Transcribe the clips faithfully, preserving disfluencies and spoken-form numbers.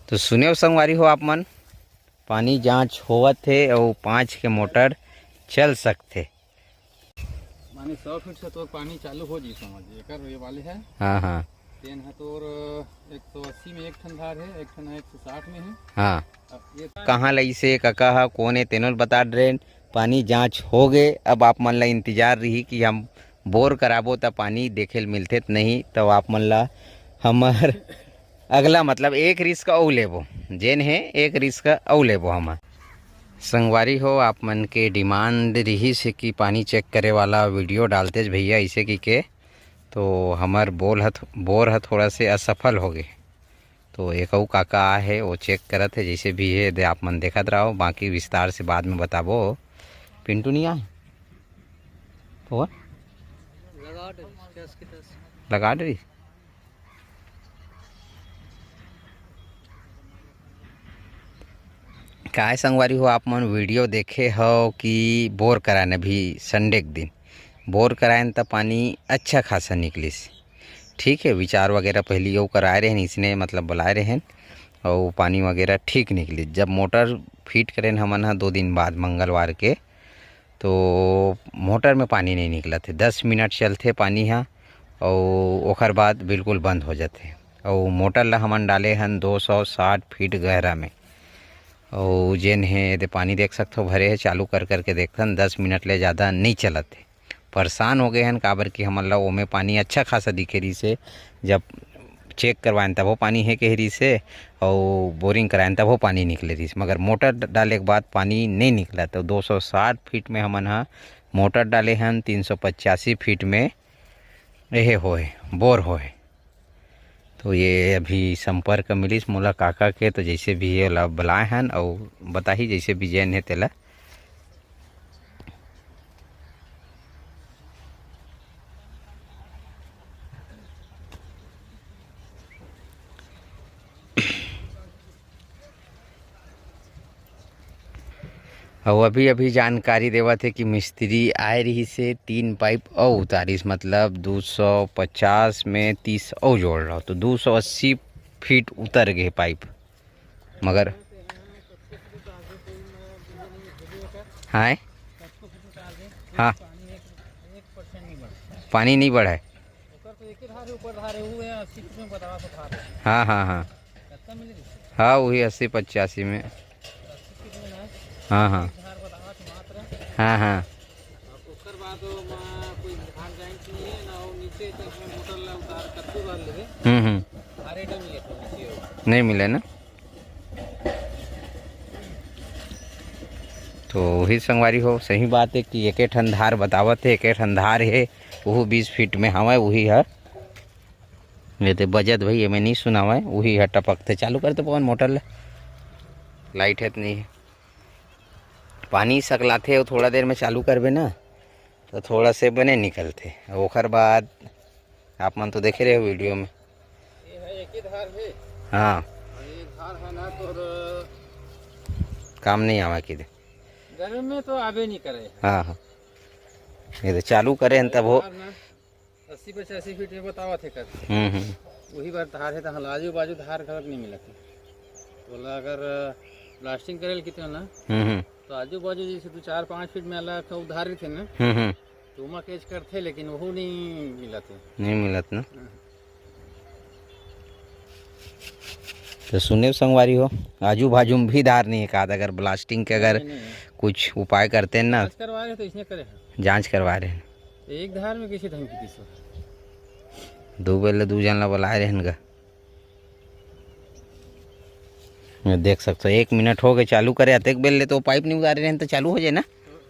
तो सुनेव संगवारी हो आप मन, पानी जांच होवत हे अउ पाँच के मोटर चल सकथे। माने सौ फीट से तो पानी चालू हो जी, समझ, एकर ये वाले है। हाँ, हाँ। तेन ह तोर एक सौ अस्सी में एक ठन धार है, एक ठन एक सौ साठ में है। हाँ। अब ये कहाँ लइसे, कका ह, कोन ए, तेनो ल बता डरेन। पानी जांच हो गे, अब आप मन ला इंतजार रही कि हम बोर कराबो त पानी देखे ल मिलथे त नहीं, त आप मन ला हमर अगला, मतलब, एक रिस्क अउ लेबो, जेन हे एक रिस्क अउ लेबो हमन। संगवारी हो, आप मन के डिमांड रिहिस हे कि पानी चेक करे वाला वीडियो डालतेच भैया, अइसे कि के, तो हमर बोल ह थो-, बोर ह थोड़ा से असफल हो गे। तो एक अउ काका आहे, वो चेक करत हे, जैसे भी हे दे आप मन देखत रहो, बाकी विस्तार से बाद में बताबो। पिंटू नहीं आए? तो वो? लगा डरी, दस की दस। लगा डरी? काय संगवारी हो, आप मन वीडियो देखे हो कि बोर करान अभी संडे के दिन? बोर करायन त पानी अच्छा खासा निकलिस। ठीक है, विचार वगैरह पहली वो कराए रहेन, इसने मतलब बुलाए रहेन, और पानी वगैरह ठीक निकलिस। जब मोटर फिट करेन हमन ह दो दिन बाद मंगलवार के, तो मोटर में पानी नहीं निकलत हे। दस मिनट चलथे पानी ह, अउ ओखर बाद बिल्कुल बंद हो जाथे। अउ मोटर ला हमन डाले हन दो सौ साठ फीट गहरा में, अउ जेन हे एदे पानी देख सकथो भरे हे, चालू कर करके देखथन, दस मिनट ले ज़्यादा नहीं चलत हे। परेशान हो गए हन, काबर कि हमन ला ओमे पानी अच्छा खासा दिखे रहिस हे, जब चेक करवाएन तभो पानी हे कहे रहिस हे, अउ बोरिंग कराएन तभो पानी निकले रहिस, मगर मोटर ड-, डाले के बाद पानी नहीं निकला। तो दो सौ साठ फीट में हमन ह मोटर डाले हन, तीन सौ पचासी फीट में एहे होए, बोर होए। तो ये अभी संपर्क मिलिस मोला काका के, तो जैसे भी ये ला बुलाए हन अउ बताही जैसे भी जेन हे तेला। अउ अभी-अभी जानकारी देवत हे कि मिस्त्री आए रिहिस हे, तीन पाइप अउ उतारिस, मतलब दू सौ पचास में तीस अउ जोड़ रहो, तो दू सौ अस्सी फीट उतर गे पाइप। मगर हाँ, हाँ, पानी नहीं बढ़ा है। हाँ, हाँ, हाँ। हाँ, वही अस्सी पचासी में। हाँ, हाँ। हाँ, हाँ। हम्म, हम्म। नहीं मिले ना। तो वही संगवारी हो, सही बात है कि एके ठन धार बतावत है, एके ठन धार है, वो बीस फीट में हवय, वही है। ये ते बजत भाई, ये मैं नहीं सुनावय, वही ह टपकथे। चालू कर तो पवन मोटर ले, लाइट है तो नहीं है। पानी सकलाथे, वो थोड़ा देर में चालू करबे ना, तो थोड़ा से बने निकलथे। ओखर बाद आप मन तो देखे रहे वीडियो में। ये है एक ही धार है। हाँ। और ये धार है ना तो काम नहीं आवा कि दे। गर्मी में तो आबे नहीं करे। हाँ, हाँ। ये तो चालू करे हैं तब हो। धार ना। अस्सी पचासी फीट में बतावत हे कर। हम्म, हम्म। वही बार धार है तो हला आजू बाजू धार घलक नहीं मिलत है। बोला अगर ब्लास्टिंग करे ल कितना ना, हम्म, हम्म। तो आजू बाजू जैसे दो चार पाँच फीट में अलग तो धार रही थे ना, हम्म, हम्म। तो ओमा कैच करथे, लेकिन वहू नहीं मिलत है। नहीं मिलत ना। हाँ। तो सुने संगवारी हो, आजू बाजू में भी धार नहीं है का, अगर ब्लास्टिंग के अगर नहीं, नहीं। कुछ उपाय करते हैं ना। जांच करवा रहे तो इसने करे हैं। जांच करवा रहे हैं। एक धार में कैसे धमकी दी सो? दो बेर ले दू झन ला बुलाए रहन गा। मैं देख सकता हूँ, एक मिनट हो गए चालू करे, अतेक बेर ले तो पाइप नहीं उतारे रहन तो चालू हो जाए ना।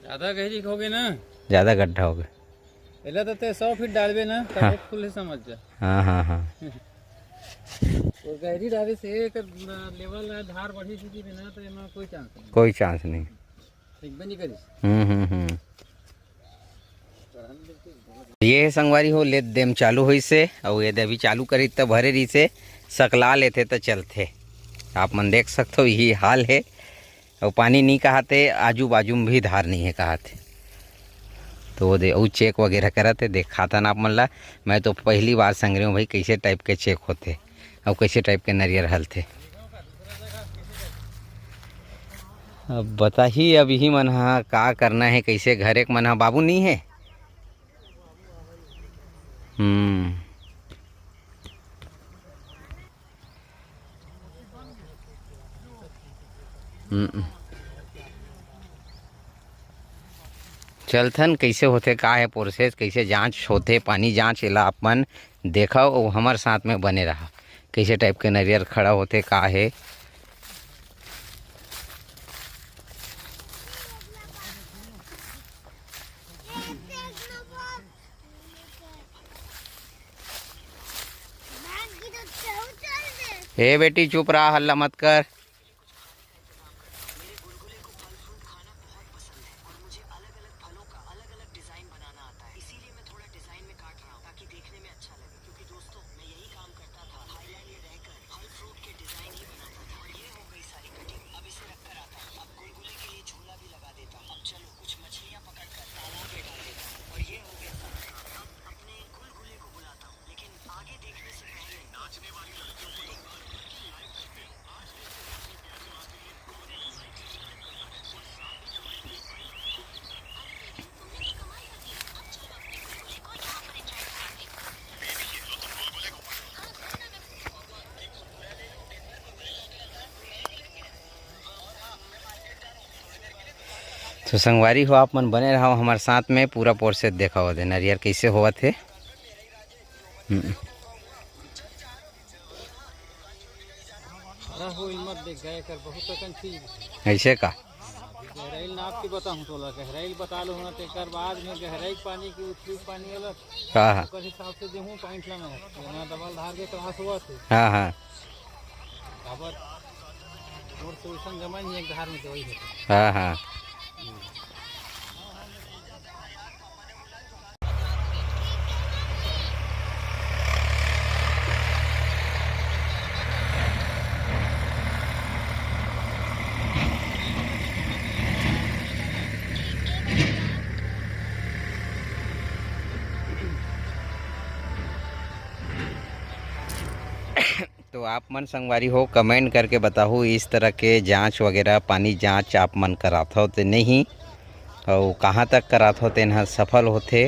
ज्यादा गहरी हो गए ना। ज्यादा गड्ढा हो गए। पहले तो ते सौ फीट डालबे ना, तब हाँ। एक फुल समझ जा। हाँ, हाँ, हाँ। और गहरी डाले से एक लेवल है, धार बढ़ी चुकी थी ना, तो एमा कोई चांस नहीं। कोई चांस नहीं। ठीक भी नहीं करिस। हम्म, हम्म, हम्म। ये है संगवारी हो, लेत देम चालू होइस हे, अउ ये दे अभी चालू करी त भरे रहिस हे, सकला लेथे त चलथे। आप मन देख सकथो, यही हाल है। अउ पानी नहीं कहाते, आजू बाजू में भी धार नहीं है कहाते। तो वो दे, अउ चेक वगैरह करत है, देखाथन आप मन ला। मैं तो पहली बार संग रहे हूँ भाई, कैसे टाइप के चेक होते, अउ कैसे टाइप के नरियर हलथे। अब बताही, अब इही मन ह का करना हे, कइसे घरे के मन ह, बाबू नहीं हे। हम्म। हम्म। चलथन, कइसे होथे, का हे प्रोसेस, कइसे जांच होथे, पानी जांच, एला आप मन देखव अउ हमर साथ में बने रहा, कइसे टाइप के नरियर खड़ा होथे, का हे। ए बेटी, चुप रहा, हल्ला मत कर। तो संगवारी हो, आप मन बने रहो हमर साथ में, पूरा प्रोसेस देखा होथे नरियर कइसे होवत हे। हम्म। अरे हो, हिम्मत देख गए कर बहुत अकन चीज। ऐसे का? गहराई नाप के बताऊं तोला, गहराई बता लो ना, तेकर बाद में गहराई के पानी की उथली के पानी अलग। हाँ, हाँ। ओकर हिसाब से देहूं पॉइंट ला मैं, वहाँ डबल धार के क्लास हुआ थे। हाँ, हाँ। काबर मोर सोल्यूशन जमा नहीं एक धार में तो वही है। हाँ, हाँ। तो आप मन संगवारी हो, कमेंट करके बताहू, इस तरह के जांच वगैरह, पानी जांच आप मन कराथव ते नहीं, अउ कहाँ तक कराथव तेन ह सफल होथे,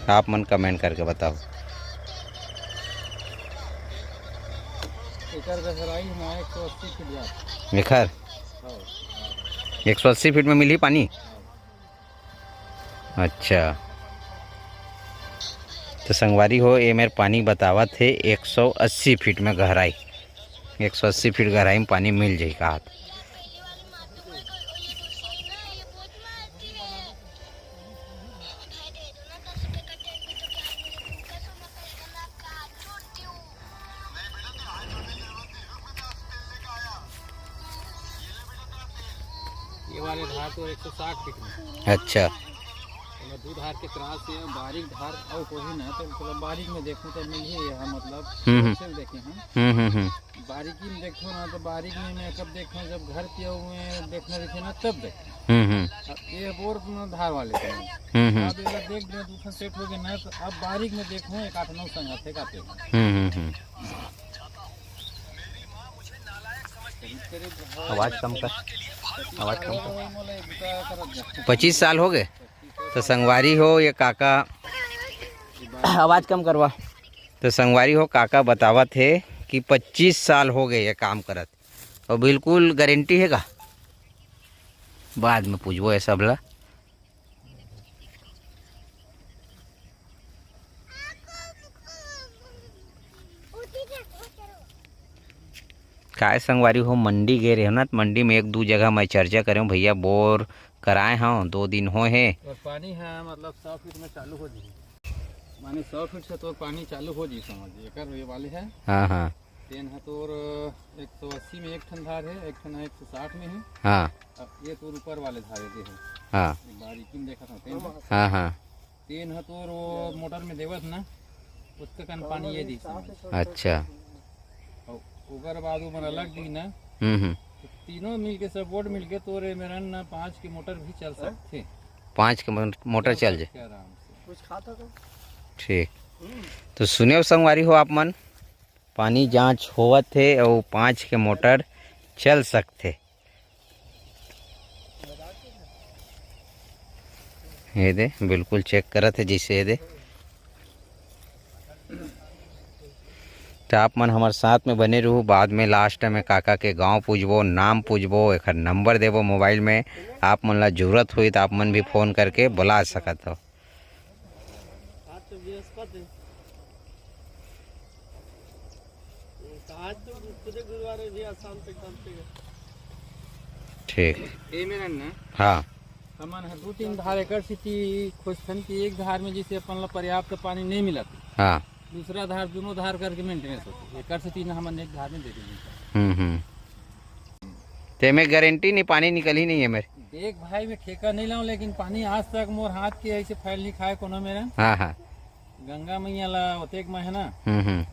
आप मन कमेंट करके बताहू। एकर गहराई हमारे एक सौ अस्सी फीट जात। एकर हाँ। एक सौ अस्सी फीट में मिली पानी। अच्छा, तो संगवारी हो, ये मेर पानी बतावत हे एक सौ अस्सी फीट में गहराई, एक सौ अस्सी फीट गहराई में पानी मिल जाही कहात। ये वाले धार तो एक सौ साठ फीट में। अच्छा। ओमा दू धार के क्रॉस हे, बारीक धार अउ कोई ना, तो मतलब बारीक में देखूं तो मिलही यहाँ, मतलब हम्म, हम्म। अच्छे में देखे हैं। हम्म, हम्म, हम्म। बारीकी में देखो ना, तो बारीक में मैं कब देखूं, जब घर पे आऊं, मैं देखना रहिथे ना, तब देखूं। हम्म, हम्म। अब ये बोर में धार वाले थे। हम्म, हम्म। अब ये देख दे, दूसरा सेट हो गया ना, तो अब बारीक में देखूं, एक आठ नौ संगत है काफी। हम्म, हम्म, हम्म। आवाज कम कर, आवाज कम कर। पच्चीस साल हो गए। तो संगवारी हो, ये काका, आवाज कम करवा। तो संगवारी हो, काका बतावत हे कि पच्चीस साल हो गए ये काम करत, और बिल्कुल गारंटी हे का? बाद में पूछबो ये सब ला। काय संगवारी हो, मंडी गे रहे हो ना, तो मंडी में एक दू जगह मैं चर्चा करे हूँ, भैया बोर कराए हूँ, दो दिन हो हे। और पानी है, मतलब, सौ फीट में चालू हो जी, माने सौ फीट से तो पानी चालू हो जी, समझ, एकर ये वाले है। हाँ, हाँ। तेन ह तोर एक सौ अस्सी में एक ठन धार है, एक ठन एक सौ साठ में है। हाँ। अब ये तोर ऊपर वाले धार है, ये है। हाँ। ये बारीकी में देखा था, तेन ह। हाँ, हाँ। तेन ह तोर वो मोटर में देवत ना, उसका कन पानी ये दी। अच्छा। और ओकर बाद वो मन अलग दी ना। हम्म, हम्म। तो तीनों मिलके, सब बोर्ड मिलके तोर ए मेरन ना पाँच के मोटर भी चल सकथे। पाँच के मोटर चल चल जाए। सकथे आराम से। ठीक। तो सुने संगवारी हो आप मन, पानी जांच होवत हे अउ पाँच के मोटर चल सकथे। ये दे, बिल्कुल चेक करत हे जैसे ये दे। तो आप मन हमर साथ में बने रहू, बाद में लास्ट में काका के गांव पूछबो, नाम पूछबो, एकर नंबर देबो मोबाइल में। आप मन ला जरूरत होई तो आप मन भी फोन करके बुला सकत हो। आज तो बृहस्पति है। तो आज तो खुदे गुरुवार है भैया, शाम तक काम पे। ठीक। ए मेरा ना। हाँ। हमन ह दू तीन धार एकर सेती खोजथन कि एक धार में जैसे अपन ला पर्याप्त पानी नहीं मिलत, हाँ। दूसरा धार, दोनों धार करके मेंटेनेंस होथे। एकर सेती ना हमन एक धार में दे देंगे। हम्म, हम्म। ते में गारंटी नहीं, पानी निकल ही नहीं है मेरे। देख भाई, मैं ठेका नहीं लाऊं, लेकिन पानी आज तक मोर हाथ के ऐसे फैल नहीं खाए कोनो मेरा। हाँ, हाँ। गंगा मैया ला ओतेक में है ना, हम्म, हम्म।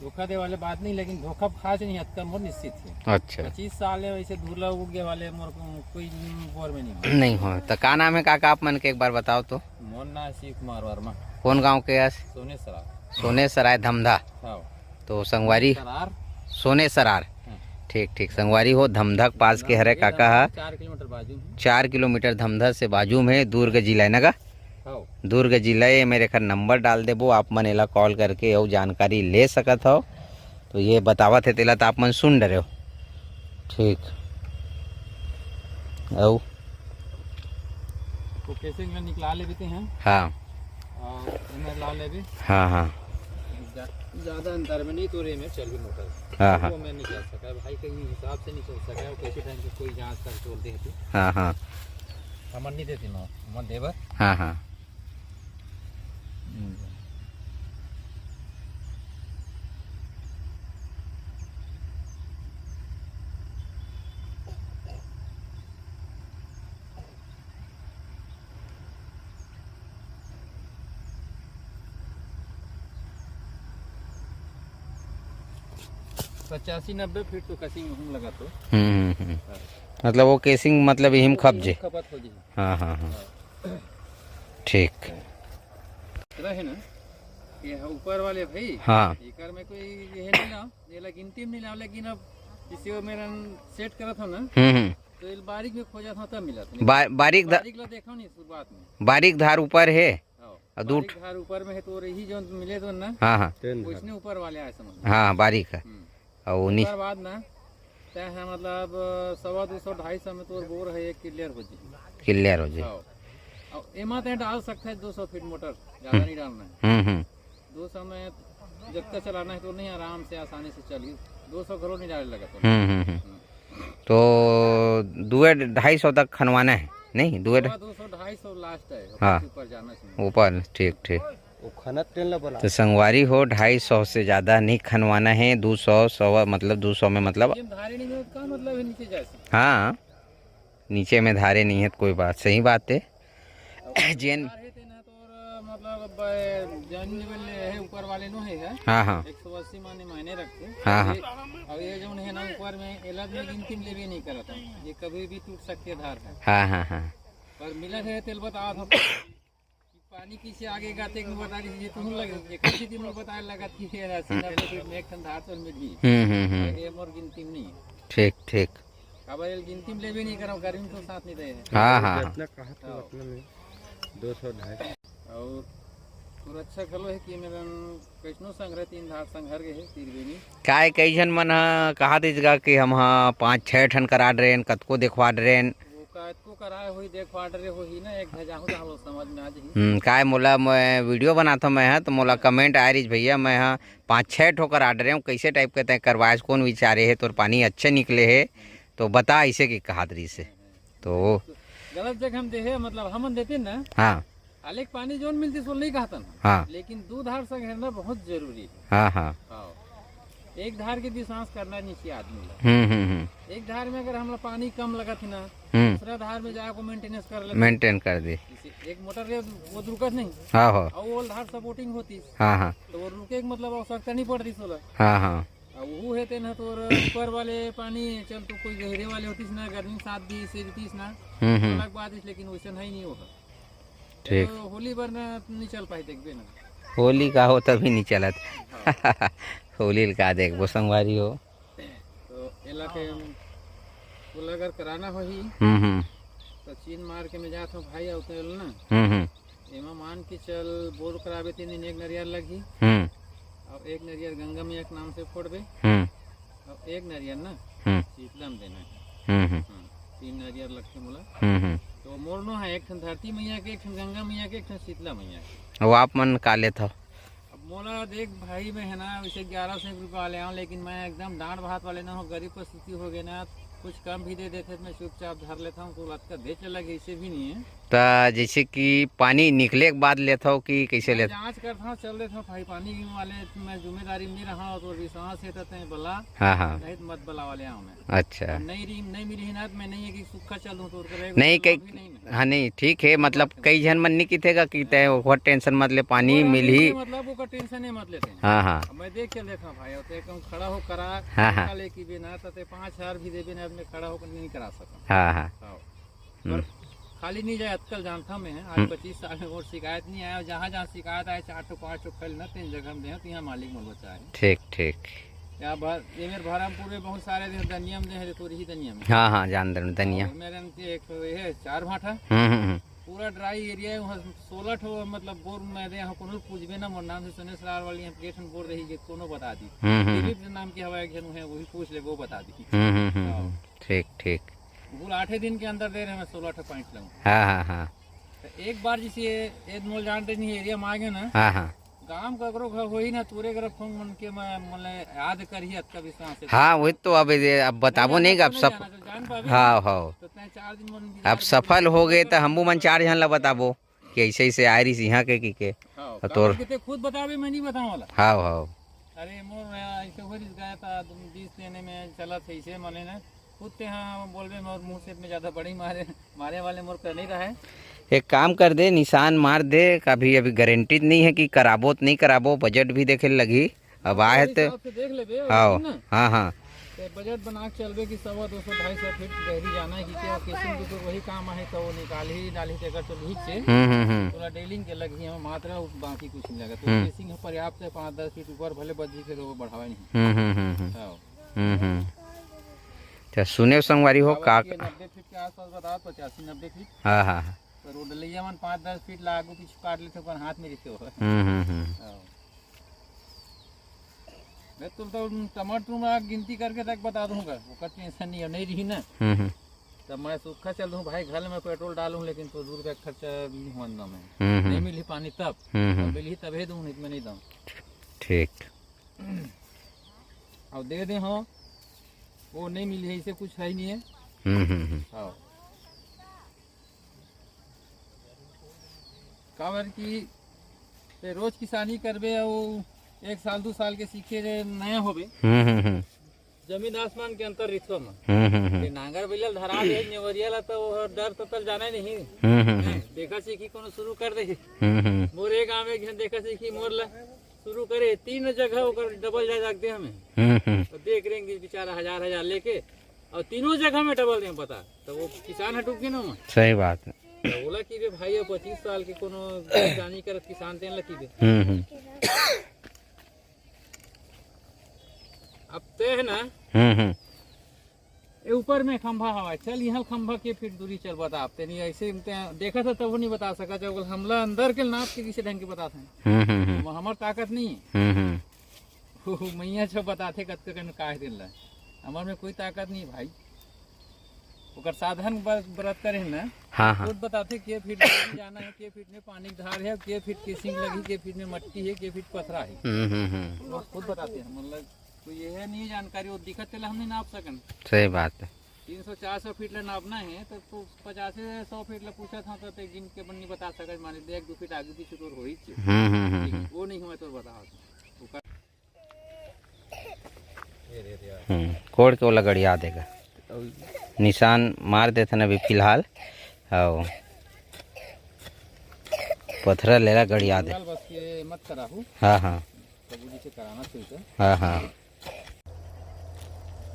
धोखा दे वाले बात नहीं, लेकिन धोखा खास नहीं, अतका मोर निश्चित है। अच्छा। पच्चीस साल है वैसे धूला उगे वाले मोर को-, कोई बोर में नहीं हो। नहीं हो। तो का नाम है काका आप मन के, एक बार बताओ तो। मोर नाम शिव कुमार वर्मा। कौन गांव के आस? सोने सराय। सोने सराय धमधा। हाँ। तो संगवारी? सरार। सोने सरार। हाँ। ठीक, ठीक। संगवारी हो, धमधा के पास के हरे धमधा काका हा। चार किलोमीटर बाजू में। चार किलोमीटर धमधा से बाजू में, दुर्ग जिला है ना का? हाँ। दुर्ग जिला है। मेरे एकर नंबर डाल देबो, आप मन एला कॉल करके अउ जानकारी ले सकत हो। तो ये बतावत है तेला, तो आप मन सुन डरे हो। ठीक। अउ तो केसिंग ला निकला लेबे ते हैं। हाँ। और एमे ला लेबे। हाँ, हाँ। जा-, ज्यादा अंदर में नहीं तो रे में चल भी मोटर। हाँ, हाँ। वो मैं नहीं चल सका भाई, कहीं हिसाब से नहीं चल सका, वो कैसे टाइम पे कोई जहाँ तक तोड़ दे तो। हाँ, हाँ। हमन नहीं देते ना, हमन देबर। हाँ, हाँ। हम्म। पचासी नब्बे फीट तो कसिंग में हम लगा तो। हम्म, हम्म, हम्म। हाँ। मतलब वो केसिंग मतलब यही में खप जे। खपत हो जी। हाँ, हाँ, हाँ। हाँ। ठीक। रहे ना, ये ऊपर वाले भाई, हाँ। एकर में कोई ये नहीं ना, ये ला गिनती में नहीं ना, लेकिन अब इसे वो मेरा सेट करत हो ना, हम्म, हम्म। तो ये बारीक में खोजा था तब मिला था। बा-, बारीक ध-, बारीक ला देखा नहीं शुरुआत में। बारीक धार ऊपर है। हाँ, और दू बारीक धार ऊपर में है तो यही जो मिले तो ना, हाँ, हाँ। वैसने ऊपर वाले आए समझ में। हाँ, बारीक है। हम्म। और नी- ओकर बाद ना, तय है मतलब, सवा दो सौ, ढाई सौ में तोर बोर है, एक क्लियर हो जाए। क्लियर हो जाए। हाँ। और एमा तय डाल सकता है दो सौ फीट मोटर, ज्यादा हम्म। नहीं डालना है। हम्म, हम्म। दो सौ में जब तक चलाना है तो नहीं, आराम से, आसानी से चलिए। दो सौ घरो नहीं डाले लगा तो। हम्म, हम्म, हम्म। हम्म। तो दुए ढाई सौ तक खनवाना है, नहीं? दुए ढा- सवा दो सौ, ढाई सौ लास्ट है, हाँ। ऊपर जाना चाहिए। ऊपर, ठीक, ठीक। वो खनत तेल ला बना। तो संगवारी हो, ढाई सौ से ज्यादा नहीं खनवाना है, दो सौ, सवा, मतलब दो सौ में, मतलब नीचे में धारे नहीं है, का मतलब है नीचे जाए से? हाँ, नीचे में धारे नहीं है तो कोई बात, सही बात है। अब जेन धार है तेना तो और, मतलब, अब, जान लेवल है, ऊपर वाले नो है, है? हाँ, हाँ। एक सौ अस्सी माने मायने रखते। हाँ, हाँ। अब ये, अब ये जोन है ना ऊपर में, एला भी गिनती में लेवे नहीं करता, ये कभी भी टूट सकते धार है। हाँ, हाँ, हाँ। पर मिला है तेल बता दो। कि पानी किसे आगे गाते कि बता दीजिए, तुम लग, ये कैसे दिन में बताए लगा कि ये राशि ना तो फिर मैं एक ठन धार चल मिल गई। हम्म, हम्म, हम्म। ये मोर गिनती में नहीं है। ठीक, ठीक। काबर ये गिनती में लेवे नहीं करो, गर्मी तो साथ नहीं रहे हैं। हाँ, हाँ, हाँ। जितना कहा था हाँ। उतना में दो सौ, ढाई सौ। और, और अच्छा खलो है कि मेरा कैसनो संग्रह तीन धार संघर गए है, त्रिवेणी। काय कई झन मन ह कहा दीजिएगा कि हम ह पाँच छः ठन करा डरेन, कतको देखवा डरेन। वो का को कराए होही, देखवा डरे होही ना, एक घजाहू जाहलो समझ में आ जही। हम्म, काय मोला, मैं वीडियो बनाथों मैं ह, तो मोला कमेंट आए रहिस, "भैया, मैं ह पाँच छः ठो करा डरे हूँ, कैसे टाइप के तैं करवाए, कौन विचारे है, तोर पानी अच्छे निकले है, तो बता," ऐसे की कहात रहिस है। तो गलत जगह हम देहे, मतलब, हमन देते ना। हाँ। अलेक पानी जोन मिलती, सो नहीं कहतन। हाँ। लेकिन दू धार संग हेरना बहुत जरूरी है। हाँ, हाँ। हाँ। एक धार के विश्वास करना नहीं चाहिए आदमी ला। हम्म, हम्म, हम्म। एक धार में अगर हमला पानी कम लगत है ना, हम्म। दूसरा धार में जाके मेंटेनेंस कर लेते। मेंटेन कर दे। जैसे एक मोटर रे, वो रुकत नहीं। हाँ, हाँ। और वो धार सपोर्टिंग होती। हाँ, हाँ। तो वो रुके के मतलब आवश्यकता नहीं पड़ती सोला। हाँ, हाँ। अब वो है तेन तोर ऊपर वाले पानी चल, तो कोई गहरे वाले होतीस ना, गर्मी साथ दी से देतीस ना, हम्म, हम्म। अलग बात है, लेकिन वैसन है नहीं होगा। ठीक। तो होली बर ना नहीं चल पाई, देखबे ना। होली का हो तभी नहीं चलत। हाँ। होली का देखबो संगवारी हो। तो एला के ओला अगर कराना होही, हम्म, हम्म। तो चीन मार के मैं जात हूँ भाई, अउ तेल ना। हम्म, हम्म। एमा मान के चल, बोर कराबे तीन दिन, एक नरियर लगही। हम्म। अउ एक नरियर गंगा मैया के नाम से फोड़बे। हम्म। अउ एक नरियर ना हम्म। शीतला में देना है। हम्म, हम्म। हाँ, तीन नरियर लगथे मोला। हम्म, हम्म। तो मोर नो है, एक ठन धरती मैया के, एक ठन गंगा मैया के, एक ठन शीतला मैया के। अउ आप मन का लेत हव? अब मोला देख भाई, मैं है ना, वैसे ग्यारह सौ एक रुपया वाले आऊँ, लेकिन मैं एकदम डांट भात वाले ना हूँ, गरीब परिस्थिति हो गए ना, कुछ कम भी दे देथे तो मैं चुपचाप धर लेता हूँ, कुल अतका दे चला गया, ऐसे भी नहीं है। त जैसे कि पानी निकले के बाद लेत हव कि कैसे मैं लेत? जांच करता हूँ, चल देता हूँ भाई, पानी वाले मैं जिम्मेदारी में नहीं रहा, तो विश्वास है तो तैं बला, हाँ, हाँ। नहीं तो मत बला वाले आऊँ मैं। अच्छा। अब नहीं रही, नहीं मिली ना, तो मैं नहीं है कि सूखा चल दूँ, तो नहीं, कई, अभी नहीं मैं। हाँ, नहीं, ठीक है, मतलब, कई झन मन नहीं किथे का कि तैं ओकर टेंशन मत ले, पानी ओकर मिलही। मतलब, ओकर टेंशन ही मत लेते हैं। हाँ, हाँ। अब मैं देख के लेता हूँ भाई, और तैं कहूँ खड़ा हो करा, हाँ, हाँ। लेके भी ना, तो तैं पाँच हजार भी देबे ना, मैं खड़ा होकर नहीं करा सकता। हाँ, हाँ। हाँ। हम्म। पर खाली नहीं जाए, अतकल जानता मैं, आज हम्म। पच्चीस साल में और शिकायत नहीं आया, और जहाँ, जहाँ शिकायत आए, चार ठो, पाँच ठो फैल ना, तीन जगह में दे, तो यहाँ मालिक मोल बचा है। ठीक, ठीक। या भर, ये मेरे भरमपुर में बहुत सारे दे, दनिया में दे, तोर ही दनिया में। हाँ, हाँ, जान दे, दनिया। और मेरे में एक ठो ये है, चार भाटा। हम्म, हम्म, हम्म। पूरा ड्राई एरिया है, वहाँ सोलह ठो, मतलब, बोर में दे, यहाँ कोनो पूछबे ना, मोर नाम से सुनेश लाल वाली, यहाँ के ठन बोर रही, ये कोनो बता दी। हम्म, हम्म, हम्म। दिलीप नाम के हवा एक जन है, वही पूछ ले, वो बता दी। हम्म, हम्म, हम्म, हाँ। हम्म। ठीक, ठीक। बोल, आठे दिन के अंदर दे रहे, मैं सोलह ठो पाइप लाऊं। हाँ, हाँ, हाँ। तो एक बार जैसे ये, ये मोल जानते नहीं, एरिया में आ गए ना। हाँ, हाँ। गांव का ककरो घर होही ना, तोरे घर फोन मन के मैं, मोले याद करिए, अतका विश्वास है। हाँ, वही तो, अब ये, अब बताबो नहीं, नहीं, अब नहीं सब, जाना, तो जान पाबे हाँ, ना। हाँ। तो तैं चार दिन मन अब इंतजार सफल हो गए, तो हमू मन चार झन ला बताबो कि ऐसे, ऐसे आए रहिस इहाँ के, कि के। हाँ, और तोर काबर कि तैं खुद बताबे, मैं नहीं बताऊँ वाला। हाँ, हाँ। अरे, मोर यहाँ ऐसे हो रहिस, गया था, तुम बीस देने में चला था, ऐसे मने ना, खुद ते हाँ बोलबे, मोर मुँह से इतने ज्यादा बड़ी मारे, मारे वाले मोर कर नहीं रहा है। एक काम कर दे, निशान मार दे, अभी, अभी गारंटी नहीं है कि कराबो त नहीं कराबो, बजट भी देखे लगही। अब हाँ, आए तो ते हिसाब से देख लेबे, हाँ, लेकिन ना, हाँ, हाँ। ते बजट बना के चलबे कि सवा दो सौ, ढाई सौ फीट गहरी जाना है, कि क्या किस्म के तो वही काम है, तो वो निकाल ही डाली, ते कर तो ठीक से। हम्म, हम्म, हम्म। पूरा ड्रिलिंग के लगही, हम मात्र बाकी कुछ नहीं लगा। तो हम्म। केसिंग है पर्याप्त है, पाँच दस फीट ऊपर भले बजी के तो वो बढ़ावा नहीं। हम्म, हम्म, हम्म, हम्म। हाँ। हम्म, हम्म। तो सुने संगवारी हो काबर का कि नब्बे फीट के आसपास बता, पचासी नब्बे फीट। हाँ, हाँ, हाँ। तो रोड लैया मन पाँच दस फीट ला आगू पीछू काट लेथे, ओकर हाथ में रहिथे वो। हम्म, हम्म, हम्म। हाँ। मैं तो, तो टमाटर में गिनती करके तक बता दूंगा, ओकर टेंशन नहीं है, नहीं रही ना। हम्म, हम्म। तब मैं सूखा चल दूँ भाई, घर में पेट्रोल डालूँ, लेकिन तो दू रुपया खर्चा भी होन ना मैं। हम्म, हम्म। नहीं मिली पानी तब, हम्म, हम्म। तब मिली तभे दूँ, नहीं तो मैं नहीं दूँ। ठीक। अब दे दे हो, वो नहीं मिली है, इसे कुछ है ही नहीं है। हम्म, हम्म, हम्म। हाँ। काबर कि ते रोज किसानी करबे, अउ एक साल, दू साल के सीखे जे नया होबे। हम्म, हम्म, हम्म। जमीन आसमान के अंतर रिथवा म। हम्म, हम्म, हम्म। ये नांगर बइला ल धरा दे, नेवरिया ला, तो वो डर तो तल जाना ही नहीं। हम्म, हम्म, हम्म। देखा सीखी कोनो शुरू कर दे। हम्म, हम्म। मोर एक गाँव में एक झन देखा सीखी मोर ला शुरू करे, तीन जगह ओकर डबल जा जागते हमें। हम्म, हम्म। तो देख रहे हैं कि बेचारा हजार, हजार लेके, और तीनों जगह में डबल दे पता, तो वो किसान ह डूब गए ना वहाँ। सही बात है। तो बोला कि बे भाई, अब पच्चीस साल के कोनो किसानी करत किसान तेन ला की बे। हम्म, हम्म। अब ते है ना, हम्म, हम्म। ये ऊपर में खंभा हवा, चल यहाँ खंभा के फीट दूरी चल बता, अब ते नहीं ऐसे में ते देखा था तब नहीं बता सका, जब हमला अंदर के नाप के किसी ढंग के बता था। हम्म, हम्म, हम्म। हम-, हमर ताकत नहीं है। हम्म, हम्म। वो मैया छ बताथे कतका कन काहे दिन ला। हमर में कोई ताकत नहीं भाई। ओकर साधन ब-, बरत करे है ना। हाँ, हाँ। खुद बताथे के फीट में जाना है, के फीट में पानी के धार है, के फीट केसिंग लगी, के फीट में मट्टी है, के फीट पथरा है। हम्म, हम्म, हम्म। वो खुद बताथे, मतलब कोई ये है नहीं जानकारी, वो दिखत तेला हम नहीं नाप सकन। सही बात है। तीन सौ चार सौ फीट ला नापना है, तो, तो पचास से सौ फीट ला पूछा था, तो ते गिन के बन्नी बता सकत, माने एक दो फीट आगे पीछे तोर होही छे। हम्म, हम्म, हम्म, लेकिन हम्म। वो नहीं हुआ तो बता। ओकर हम्म, कोड़ के ओला गड़िया देगा। निशान मार देथन अभी फिलहाल। आओ। पथरा लेला गड़िया दे। बस ये मत कराहू। हाँ, हाँ। तब जी से कराना चाहिए। हाँ, हाँ।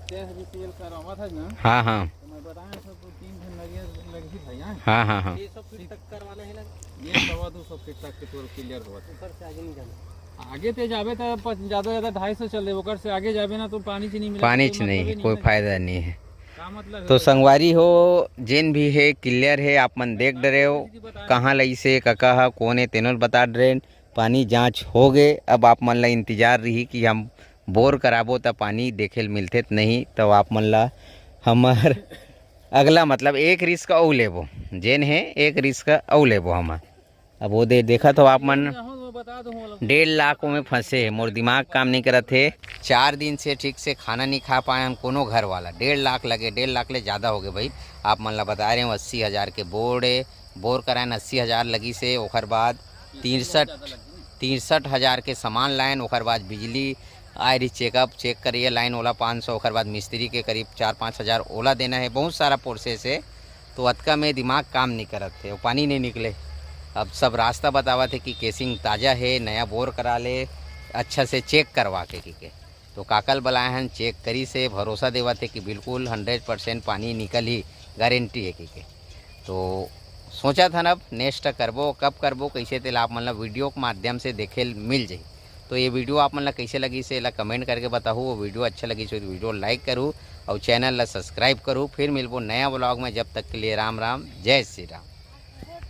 क्या है, जैसे ये करावा था ना? हाँ, हाँ। तो मैं बताया था, दो तीन दिन लगे, लगे ही था यहाँ। हाँ, हाँ, हाँ। ये सब फिर तक करवाना है ना? ये सवा दो सौ फीट तक के तोर क्लियर हुआ था। ऊपर से आगे नहीं जाना। आगे ते जाबे तो प-, ज्यादा, ज्यादा ढाई सौ चल रहे, ओकर से आगे जाबे ना तो पानी च नहीं मिला, पानी तो च कोई नहीं, मतलब ही कोई नहीं ना। फायदा नहीं है। तो संगवारी हो, जेन भी हे, clear हे, आप मन देख डरे हो, कहाँ लइसे, कका ह, कोन हे, तेनो ल बता डरेन। पानी जांच हो गे। अब आप मन ला इंतजार रही कि हम बोर कराबो, त पानी देखे ल मिलथे त नहीं, तो आप मन ला हमर अगला, मतलब, एक रिस्क अउ लेबो, जेन हे, एक रिस्क अउ लेबो हम। अब वो दे, देखत हो आप मन, डेढ़ लाख ओमे फंसे हे। मोर दिमाग काम नहीं करत हे। चार दिन से ठीक से खाना नहीं खा पाए हम, कोनो घर वाला। डेढ़ लाख लगे, डेढ़ लाख ले ज़्यादा हो गए भाई। आप मन ला बता रहे हो, अस्सी हज़ार के बोर हे, बोर करायन अस्सी हज़ार लगी से, ओकर बाद तिरसठ, तिरसठ हज़ार के सामान लायन, ओकर बाद बिजली आए रही, चेकअप, चेक करिए लाइन ओला पाँच सौ, ओकर बाद मिस्त्री के करीब चार पाँच हज़ार ओला देना है। बहुत सारा प्रोसेस है, तो अतका में दिमाग काम नहीं करत है, वो पानी नहीं निकले। अब सब रास्ता बतावत है कि केसिंग ताज़ा है, नया बोर करा ले, अच्छा से चेक करवा के, की के। तो काकल बलाए हन, चेक करी से भरोसा देवत है कि बिल्कुल हंड्रेड परसेंट पानी निकल ही, गारंटी है, की के। तो सोचत हन अब नेक्स्ट करबो, कब करबो, कैसे, तेला आप मन ला वीडियो के माध्यम से देखे ल मिल जाही। तो ये वीडियो आप मन ला कैसे लगी से ला कमेंट करके बताहू। वो वीडियो अच्छा लगी से तो वीडियो लाइक करू और चैनल ला सब्सक्राइब करू। फिर मिलबो नया व्लॉग में, जब तक के लिए राम राम, जय श्री राम।